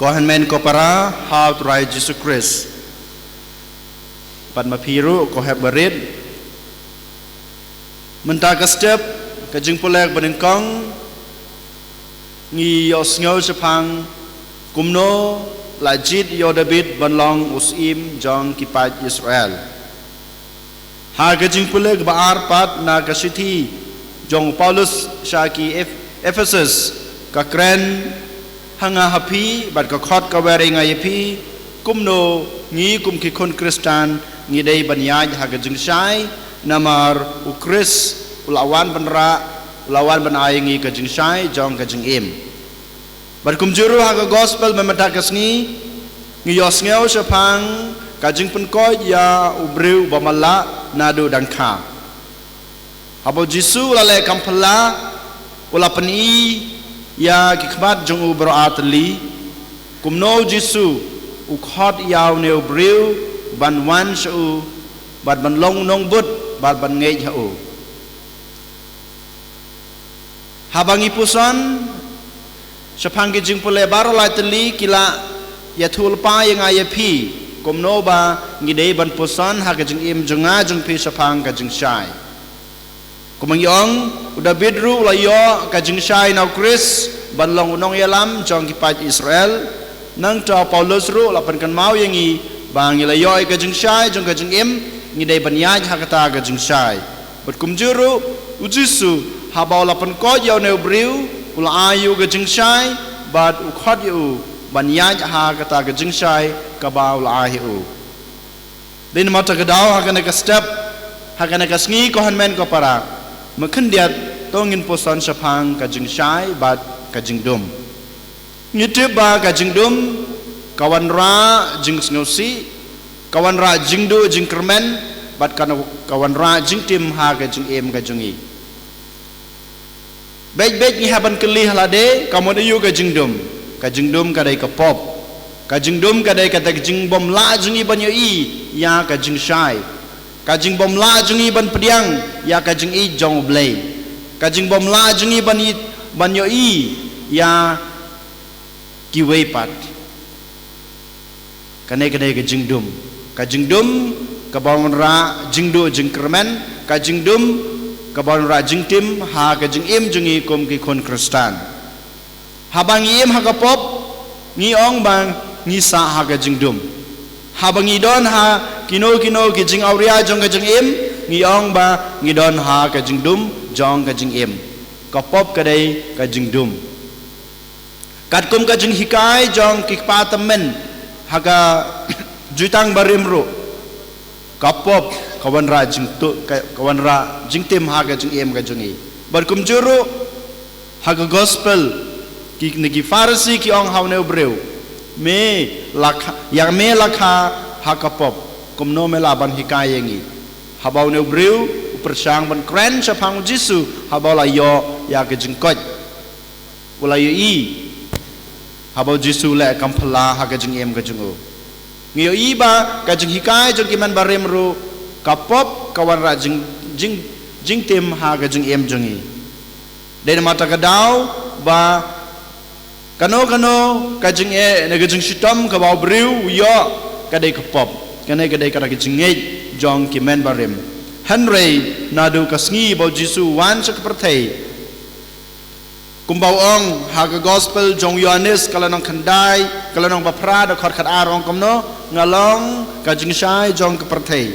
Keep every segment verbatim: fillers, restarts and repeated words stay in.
Ko hynmen ko para ha u Trai Jisu Khrist. Pat ma phi ruh ko hep barit. Mynta ka step ka jingpule banyngkong ngi ïohsngew shaphang kumno la jied ïa u David ban long u syiem jong ki paid Israel. Ha ka jingpule kaba ar pat na ka shithi jong u Paulus sha ki Eph-, Ephesus, ka kren ha nga ha phi bad ka khot ka wer ïa nga ïa phi, kumno ngi kum ki khun Khristan ngi dei ban ïaid ha ka jingshai, namar u Khrist u la wan ban rah, u la wan ban ai ïa ngi ka jingshai jong ka jingim. Bad kumjuh ruh ha ka gospel mynta ka sngi ngi ïohsngew shaphang ka jingpynkoit ïa u briew ba matlah naduh dang kha. Haba u Jisu u la leh kam phylla, u la pyni ïa ki khmat jong u baroh artylli kumno u Jisu u khot ïa une u briew ban wan sha u bad ban long u nongbud bad ban ngeit ha u. Haba ngi puson shaphang ki jingpule baroh lai tylli ki la ïathuhlypa ïa nga ïa phi kumno ba ngi dei ban puson ha ka jingim jong nga jong phi shaphang ka jingshai. Kumba ngi ong, u David ruh u la ïoh ka jingshai na u Khrist ban long u nongïalam jong ki paid Israel. Nangta u Paulus ruh u la pynkynmaw ïa ngi ba ngi la ïoh ïa ka jingshai jong ka jingim, ngi dei ban ïaid ha kata ka jingshai. Bad kumjuh ruh u Jisu, haba u la pynkoit ïa une u briew, u la ai ïa u ka jingshai bad u khot ïa u ban ïaid ha kata ka jingshai kaba u la ai ïa u. Dei namar kata ka daw ha kane ka step, ha kane ka sngi ko hynmen ko para, mynkhyndiat to ngin puson shaphang ka jingshai bad ka jingdum. Ngi tip ba ka jingdum ka wanrah jingsngewsih, ka wanrah jingduh jingkyrmen bad ka, ka wanrah jingtim ha ka jingim ka jong ngi. Beit beit ngi hap ban kylli ha lade, ka mut aïu ka jingdum? Ka jingdum ka dei ka pop. Ka jingdum ka dei kata ka jingbymlah jong ngi ban ïohi ïa ka jingshai. Ka jingbymlah jong ngi ban pdiang ïa ka jingïeit jong U Blei. Ka jingbymlah jong ngi ban ïeit, ban ïohi ïa kiwei pat. Kane ka dei ka jingdum. Ka jingdum kaba wanrah jingduh jingkyrmen, ka jingdum kaba wanrah jingtim ha ka jingim jong ngi kum ki khun Khristan. Haba ngi im ha ka pop, ngi ong ba ngi sah ha ka jingdum. Haba ngi don ha kino kino ki jingawria jong ka jingim, ngi ong ba ngi don ha ka jingdum jong ka jingim. Ka pop ka dei ka jingdum. Katkum ka jinghikai jong ki kpa tymmen ha ka Jutang Barim ruh, ka pop ka wanrah jingtu-, ka, ka wanrah jingtim ha ka jingim ka jong ngi. Bad kumjuh ruh ha ka gospel, ki, ne ki Pharisi ki ong ha une u briew, me la kha, ïa me la kha ha ka pop, kumno me lah ban hikai ïa ngi? Haba une u briew u pyrshang ban kren shaphang U Jisu, haba u la ïoh ïa ka jingkoit, u la ïohi haba U Jisu u leh kam phylla ha ka jingim ka jong u. Ngi ïohi ba ka jinghikai jong ki men barim ruh, ka pop ka wanrah jing, jing, jingtim ha ka jingim jong ngi. Dei namar kata ka daw ba kano kano ka jingeh ne ka jingshitom kaba u briew u ïoh, ka dei ka pop. Kane ka dei kata ka jingngeit jong ki men barim. Hynrei naduh ka sngi ba U Jisu u wan sha ka pyrthei, kumba u ong ha ka gospel jong u Ïoannis ka lynnong khyndai, ka lynnong ba phra, dkhot khatar, ong kumno: Nga long ka jingshai jong ka pyrthei.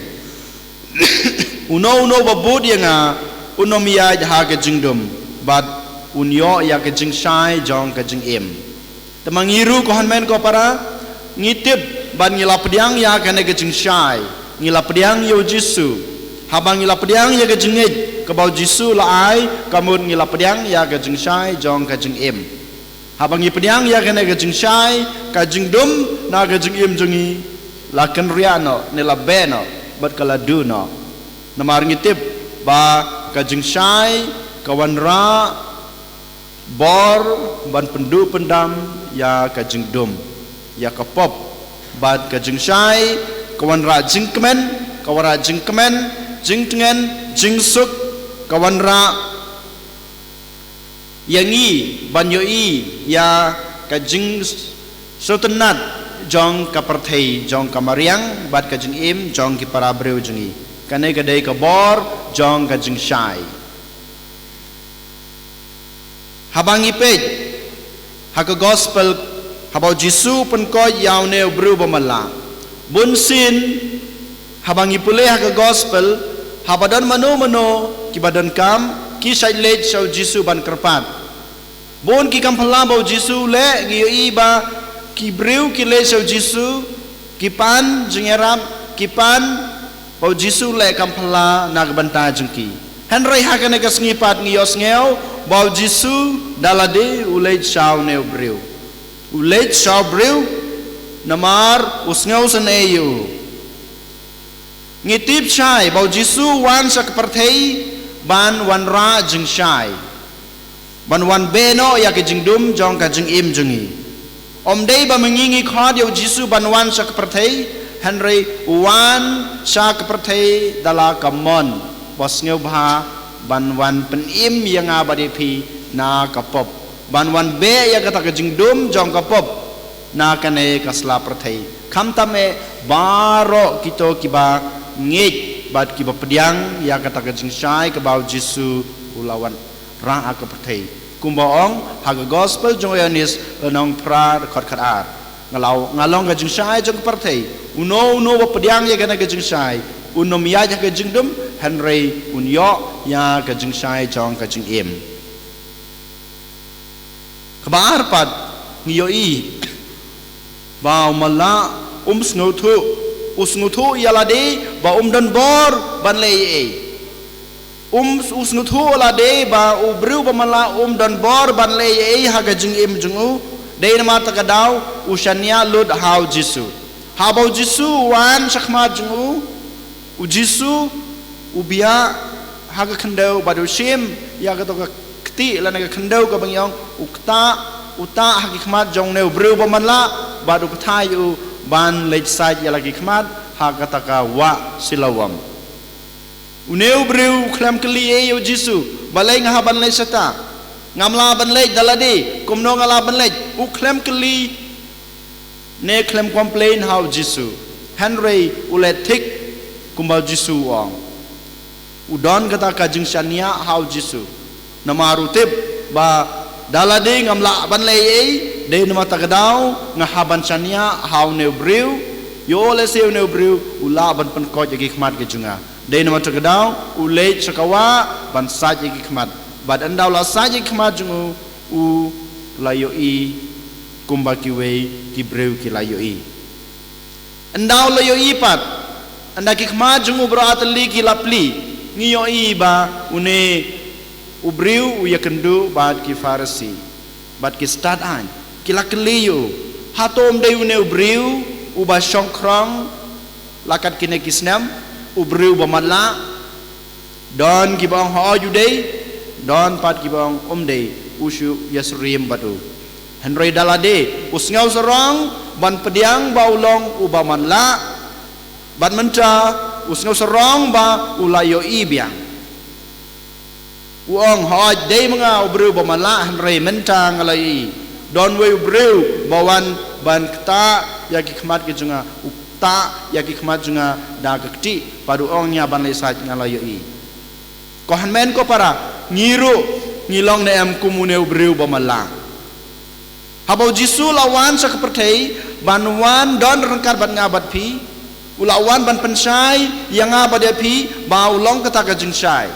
Uno uno uba bud ïa nga, un ym ïaid ha ka jingdum, bad un ïoh ïa ka jingshai jong ka jingim. Te ma ngi ruh ko hynmen ko para, ngi tip bad ngi la pdiang ïa kane ka jingshai, ngi la pdiang ïa U Jisu. Haba ngi la pdiang ïa ka jingngeit kaba U Jisu u la ai, ka mut ngi la pdiang ïa ka jingshai jong ka jingim. Haba ngi pdiang ïa kane ka jingshai, ka jingdum na ka jingim jong ngi la kynriah noh, ne la beh noh, bad ka la duh noh. Namar ngi tip ba ka jingshai ka wanrah bor ban pynduh pyndam ïa ka jingdum, ïa ka pop. Bad ka jingshai ka wanrah jingkmen, ka wanrah jingkmen, jingtngen, jingsuk, ka wanrah ïa ngi ban ïohi ïa ka jing, Sngewtynnad jong ka pyrthei, jong ka mariang bad ka jingim jong ki para briew jong ngi. Kane ka dei ka bor jong ka jingshai. Haba ngi peit ha ka gospel, haba u Jisu u pynkoit ïa une u briew ba matlah, bun sien haba ngi pule ha ka gospel, haba don mano mano kiba donkam, ki shait leit sha u Jisu ban kyrpad. Bun ki kam phylla ba u Jisu u leh. Ngi ïohi ba ki briew ki leit sha u Jisu, ki pan jingïarap, ki pan ba u Jisu u leh kam phylla na ka bynta jong ki. Hynrei ha kane ka sngi pat ngi ïohsngew ba u Jisu da lade u leit sha une u briew. U leit sha u briew namar u sngewsynei ïa u. Ngi tip shai ba u Jisu u wan sha ka pyrthei ban wanrah jingshai, ban wan beh noh ïa ka jingdum jong ka jingim jong ngi. Ym dei ba ma ngi ngi khot ïa u Jisu ban wan sha ka pyrthei, hynrei u wan sha ka pyrthei da la ka mon ba sngewbha, ban wan pynim ïa nga bad ïa phi na ka pop, ban wan beh ïa kata ka jingdum jong ka pop na kane ka sla pyrthei. Khamtam eh baroh kito kiba ngeit bad kiba pdiang ïa kata ka jingshai kaba u Jisu u la wanrah ha ka pyrthei. Kumba ong ha ka gospel jong u Ïoannis lynnong phra dkhot khatar: Nga la, nga long ka jingshai jong ka pyrthei. Uno uno ba pdiang ïa kane ka jingshai un ym ïaid ha ka jingdum, hynrei un ïoh ïa ka jingshai jong ka jingim. Kaba ar pat, ngi ïohi ba u matlah um sngewthuh, u sngewthuh ïa lade ba um don bor ban leh ei ei. Um, u sngewthuh ïa lade ba u briew ba matlah um don bor ban leh ei ei ha ka jingim jong u. Dei namar kata ka daw u shaniah lut ha u Jisu. Haba u Jisu u wan shakhmat jong u, u Jisu u biah ha ka khyndew bad u shim ïa kato ka kti lane ka khyndew kaba ngi ong, u ktah, u tah ha ki khmat jong une u briew ba matlah bad u kthah ïa u ban leit sait ïa la ki khmat ha kata ka wah Siloam. Une u briew u khlem kylli ei ïa u Jisu, balei nga hap ban leit shata? Ngam lah ban leit da lade, kumno nga lah ban leit? U khlem kylli ne khlem complain ha u Jisu, hynrei u leh thik kumba u Jisu u ong. U don kata ka jingshaniah ha u Jisu. Namar u tip ba da lade ngam lah ban leh ei ei, dei namar kata ka daw nga hap ban shaniah ha une u briew, ïoh lehse une u briew u lah ban pynkoit ïa ki khmat ki jong nga. Dei namar kata ka daw u leit sha ka wah ban sait ïa ki khmat. Bad ynda u la sait ïa ki khmat jong u, u la ïohi kumba kiwei ki briew ki la ïohi. Ynda u la ïohi pat, ynda ki khmat jong u baroh artylli ki la plie, ngi ïohi ba une u briew u ïakynduh bad ki Pharisi bad ki stad aiñ. Ki la kylli ïa u, hato ym dei une u briew uba shongkhrong la kat kine ki snem, u briew ba matlah? Don kiba ong hooid u dei, don pat kiba ong ym dei, u shu ïasyriem bad u. Hynrei da lade u sngewsarong ban pdiang ba u long uba matlah, bad mynta u sngewsarong ba u la ïohi biang. U ong hooid dei ma nga u briew ba matlah, hynrei mynta nga la ïohi. Don uwei u briew ba wan ban ktah ïa ki khmat ki jong nga, u ktah ïa ki khmat jong nga da ka kti, bad u ong ïa nga ban leit sait, nga la ïohi. Ko hynmen ko para, ngi ruh ngi long ne em kum une u briew ba matlah? Haba u Jisu u la wan sha ka pyrthei ban wan don ryngkat bad nga bad phi, u la wan ban pynshai ïa nga bad ïa phi ba u long kata ka jingshai.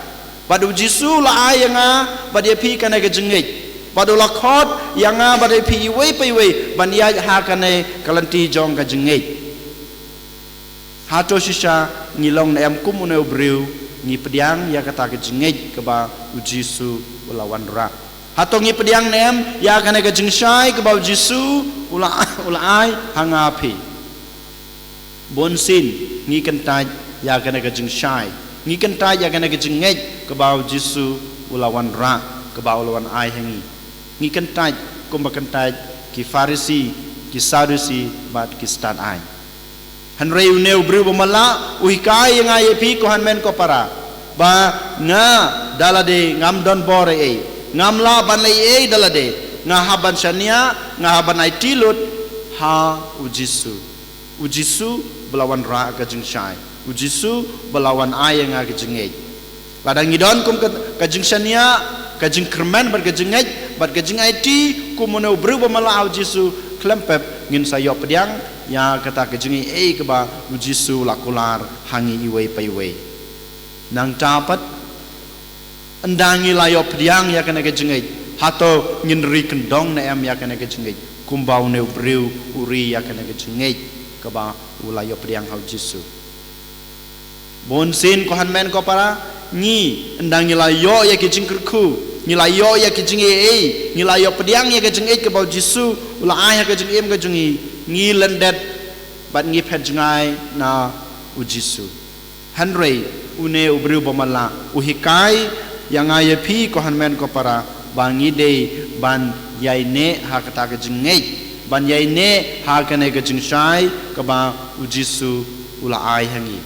Bad u Jisu u la ai ïa nga bad ïa phi kane ka jingngeit. Bad u la khot ïa nga bad ïa phi iwei pa iwei ban ïaid ha kane ka lynti jong ka jingngeit. Hato shisha ngi long ne em kum une u briew, ngi pdiang ïa kata ka jingngeit kaba u Jisu u la wanrah? Hato ngi pdiang ne em ïa kane ka jingshai kaba u Jisu u la, u la ai ha nga phi? Bun sien ngi kyntait ïa kane ka jingshai, ngi kyntait ïa kane ka jingngeit kaba u Jisu u la wanrah, kaba u la wan ai ha ngi. Ngi kyntait kumba kyntait ki Pharisi, ki Sadusi bad ki stad aiñ. Hynrei une u briew ba matlah u hikai ïa nga ïa phi ko hynmen ko para ba nga da lade ngam don bor ei ei, ngam lah ban leh ei ei da lade. Nga hap ban shaniah, nga hap ban aiti lut ha u Jisu. U Jisu ba la wanrah ka jingshai. U Jisu ba la wan ai ïa nga ka jingngeit. Lada ngi don kum ka, ka jingshaniah, ka jingkyrmen bad ka jingngeit bad ka jingaiti kum une u briew ba matlah ha u Jisu, khlem pep ngin sa ïoh pdiang ïa kata ka jingaiei kaba u Jisu u la kular ha ngi iwei pa iwei. Nangta pat, ynda ngi la ïoh pdiang ïa kane ka jingngeit, hato ngin ri kyndong ne em ïa kane ka jingngeit kumba une u briew u ri ïa kane ka jingngeit kaba u la ïoh pdiang ha u Jisu? Bunsien ko hynmen ko para, ngi, ynda ngi la ïoh ïa ki jingkyrkhu, ngi la ïoh ïa ki jingaiei, ngi la ïoh pdiang ïa ka jingngeit kaba u Jisu u la ai ha ka jingim ka jong ngi, ngi lyndet bad ngi phet jngai na u Jisu. Hynrei une u briew ba matlah u hikai ïa nga ïa phi ko hynmen ko para ba ngi dei ban ïaineh ha kata ka jingngeit, ban ïaineh ha kane ka jingshai kaba u Jisu u la ai ha ngi.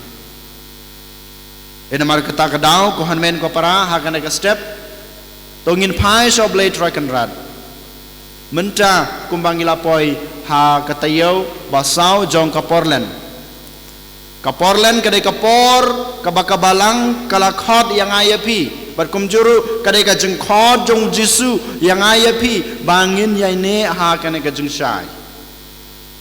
Dei namar kata ka daw ko hynmen ko para, ha kane ka step to ngin phai sha U Blei Trai Kynrad. Mynta kumba ngi la poi ha ka taïew ba saw jong ka Portland. Ka Portland ka dei ka por kaba ka Balang ka la khot ïa nga ïa phi, bad kumjuh ruh ka dei ka jingkhot jong u Jisu ïa nga ïa phi ba ngin ïaineh ha kane ka jingshai.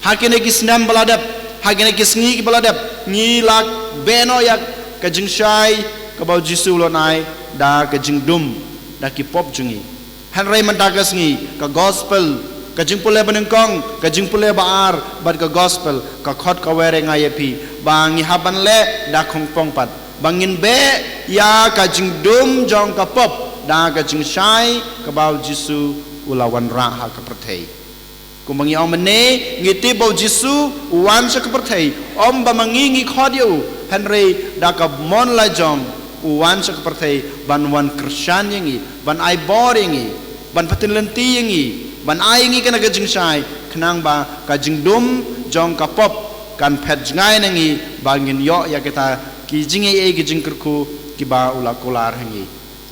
Ha kine ki snem ba la dep, ha kine ki sngi kiba la dep, ngi la beh noh ïa ka jingshai kaba u Jisu u la ai da ka jingdum da ki pop jong ngi. Hynrei mynta ka sngi ka gospel, ka jingpule banyngkong, ka jingpule ba ar bad ka gospel ka khot ka wer ïa nga ïa phi ba ngi hap ban leh da khongpong pat, ba ngin beh ïa ka jingdum jong ka pop da ka jingshai kaba u Jisu u la wanrah ha ka pyrthei. Kumba ngi ong mynne, ngi tip ba u Jisu u wan sha ka pyrthei, ym ba ma ngi ngi khot ïa u, hynrei da ka mon la jong u wan sha ka pyrthei ban wan kyrshan ïa ngi, ban ai bor ïa ngi, ban pynlynti ïa ngi, ban ai ïa ngi kane ka jingshai, khnang ba ka jingdum jong ka pop kan phet jngai na ngi, ba ngin ïoh ïa kita ki jingaiei ki jingkyrkhu kiba u la kular ha ngi.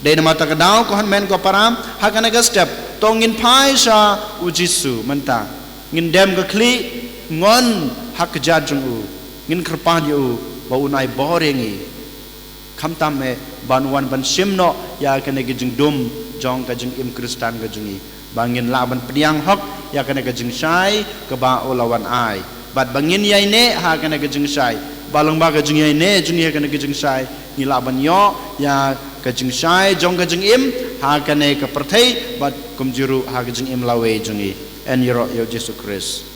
Dei namar kata ka daw ko hynmen ko para, ha kane ka step to ngin phai sha u Jisu mynta. Ngin dem ka khlieh, ngon ha kjat jong u, ngin kyrpad ïa u ba un ai bor ïa ngi. Khamtam eh ban wan ban shim noh ïa kane ka jingdum jong ka jingim Khristan ka jong ngi, ba ngin lah ban pdiang hok ïa kane ka jingshai kaba u la wan ai, bad ba ngin ïaineh ha kane ka jingshai. Ba lyngba ka jingïaineh jong ngi ha kane ka jingshai, ngi lah ban ïoh ïa ka jingshai jong ka jingim ha kane ka pyrthei bad kumjuh ruh ha ka jingim lawei jong ngi. Yn ïaroh ïa u Jisu Khrist.